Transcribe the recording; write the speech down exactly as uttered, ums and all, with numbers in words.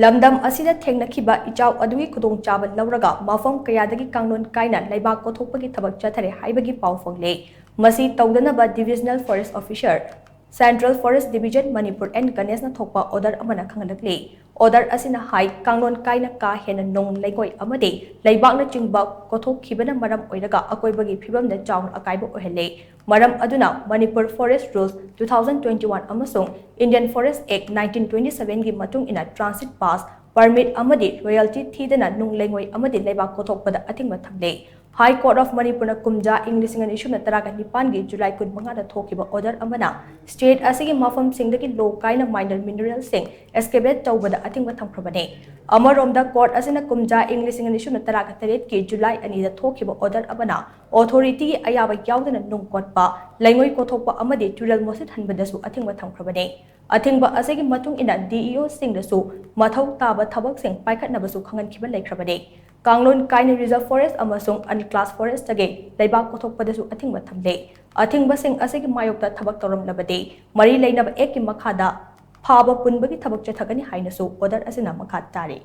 ꯂꯝꯗꯝ ꯑꯁꯤꯗ ꯊꯦꯡꯅꯈꯤꯕ ꯏꯆꯥꯎ ꯑꯗꯨꯒꯤ ꯈꯨꯗꯣꯡꯆꯥꯕ ꯂꯧꯔꯒ ꯃꯐꯝ ꯀꯌꯥꯗꯒꯤ ꯀꯥꯡꯂꯣꯟ ꯀꯥꯏꯅ ꯂꯩꯕꯥꯛ ꯀꯣꯊꯣꯛꯄꯒꯤ ꯊꯕꯛ ꯆꯠꯊꯔꯦ ꯍꯥꯏꯕꯒꯤ ꯄꯥꯎ ꯐꯪꯂꯦ꯫ ꯃꯁꯤ ꯇꯧꯗꯅꯕ Divisional Forest Officer, Central Forest Division, Manipur and ꯒꯅꯦꯁꯅ ꯊꯣꯛꯄ order ꯑꯃꯅ ꯈꯪꯍꯜꯂꯛꯂꯤ꯫ Order ꯑꯁꯤꯅ ꯍꯥꯏ, ꯀꯥꯡꯂꯣꯟ ꯀꯥꯏꯅ ꯀꯥ ꯍꯦꯟꯅ ꯅꯣꯡ ꯂꯩꯉꯣꯏ ꯑꯃꯗꯤ ꯂꯩꯕꯥꯛꯅꯆꯤꯡꯕ ꯀꯣꯊꯣꯛꯈꯤꯕꯅ ꯃꯔꯝ ꯑꯣꯏꯔꯒ ꯑꯀꯣꯏꯕꯒꯤ ꯐꯤꯕꯝꯗ ꯆꯥꯎꯅ ꯑꯀꯥꯏꯕ ꯑꯣꯏꯍꯜꯂꯦ꯫ ꯃꯔꯝ ꯑꯗꯨꯅ Manipur Forest Rules two thousand twenty-one ꯑꯃꯁꯨꯡ Indian Forest Act nineteen twenty-seven ꯒꯤ ꯃꯇꯨꯡ ꯏꯟꯅ transit pass, permit ꯑꯃꯗꯤ royalty ꯊꯤꯗꯅ ꯅꯨꯡ ꯂꯩꯉꯣꯏ ꯑꯃꯗꯤ ꯂꯩꯕꯥꯛ ꯀꯣꯊꯣꯛꯄꯗ ꯑꯊꯤꯡꯕ ꯊꯝꯂꯦ꯫ High Court of ꯃꯅꯤꯄꯨꯔꯅ ꯀꯨꯝꯖꯥ ꯏꯪ ꯂꯤꯁꯤꯡ ꯑꯅꯤ ꯁꯨꯞꯅ ꯇꯔꯥꯒ ꯅꯤꯄꯥꯟꯒꯤ ꯖꯨꯂꯥꯏ ꯀꯨꯟꯃꯉꯥꯗ ꯊꯣꯛꯈꯤꯕ order ꯑꯃꯅ state ꯑꯁꯤꯒꯤ ꯃꯐꯝꯁꯤꯡꯗꯒꯤ ꯂꯣ ꯀꯥꯏꯅ minor mineralꯁꯤꯡ excavate ꯇꯧꯕꯗ ꯑꯊꯤꯡꯕ ꯊꯝꯈ꯭ꯔꯕꯅꯤ꯫ ꯑꯃꯔꯣꯝꯗ, court ꯑꯁꯤꯅ ꯀꯨꯝꯖꯥ ꯏꯪ ꯂꯤꯁꯤꯡ ꯑꯅꯤ ꯁꯨꯞꯅ ꯇꯔꯥꯒ ꯇꯔꯦꯠꯀꯤ ꯖꯨꯂꯥꯏ ꯑꯅꯤꯗ ꯊꯣꯛꯈꯤꯕ order ꯑꯃꯅ authorityꯒꯤ ꯑꯌꯥꯕ ꯌꯥꯎꯗꯅ ꯅꯨꯡ ꯀꯣꯠꯄ, ꯂꯩꯉꯣꯏ ꯀꯣꯊꯣꯛꯄ ꯑꯃꯗꯤ ꯇꯨꯔꯦꯜ ꯃꯣꯠꯁꯤꯠꯍꯟꯕꯗꯁꯨ ꯑꯊꯤꯡꯕ ꯊꯝꯈ꯭ꯔꯕꯅꯤ꯫ ꯑꯊꯤꯡꯕ ꯑꯁꯤꯒꯤ ꯃꯇꯨꯡ ꯏꯟꯅ DEOꯁꯤꯡꯗꯁꯨ ꯃꯊꯧ ꯇꯥꯕ ꯊꯕꯛꯁꯤꯡ ꯄꯥꯏꯈꯠꯅꯕꯁꯨ ꯈꯪꯍꯟꯈꯤꯕ ꯂꯩꯈ꯭ꯔꯕꯅꯤ꯫ ꯀꯥꯡꯂꯣꯟ ꯀꯥꯏꯅ reserve forest ꯑꯃꯁꯨꯡ unclassed forestꯇꯒꯤ ꯂꯩꯕꯥꯛ ꯀꯣꯊꯣꯛꯄꯗꯁꯨ ꯑꯊꯤꯡꯕ ꯊꯝꯂꯦ꯫ ꯑꯊꯤꯡꯕꯁꯤꯡ ꯑꯁꯤꯒꯤ ꯃꯥꯌꯣꯛꯇ ꯊꯕꯛ ꯇꯧꯔꯝꯂꯕꯗꯤ ꯃꯔꯤ ꯂꯩꯅꯕ actꯀꯤ ꯃꯈꯥꯗ ꯐꯥꯕ ꯄꯨꯟꯕꯒꯤ ꯊꯕꯛ ꯆꯠꯊꯒꯅꯤ ꯍꯥꯏꯅꯁꯨ order ꯑꯁꯤꯅ ꯃꯈꯥ ꯇꯥꯔꯤ꯫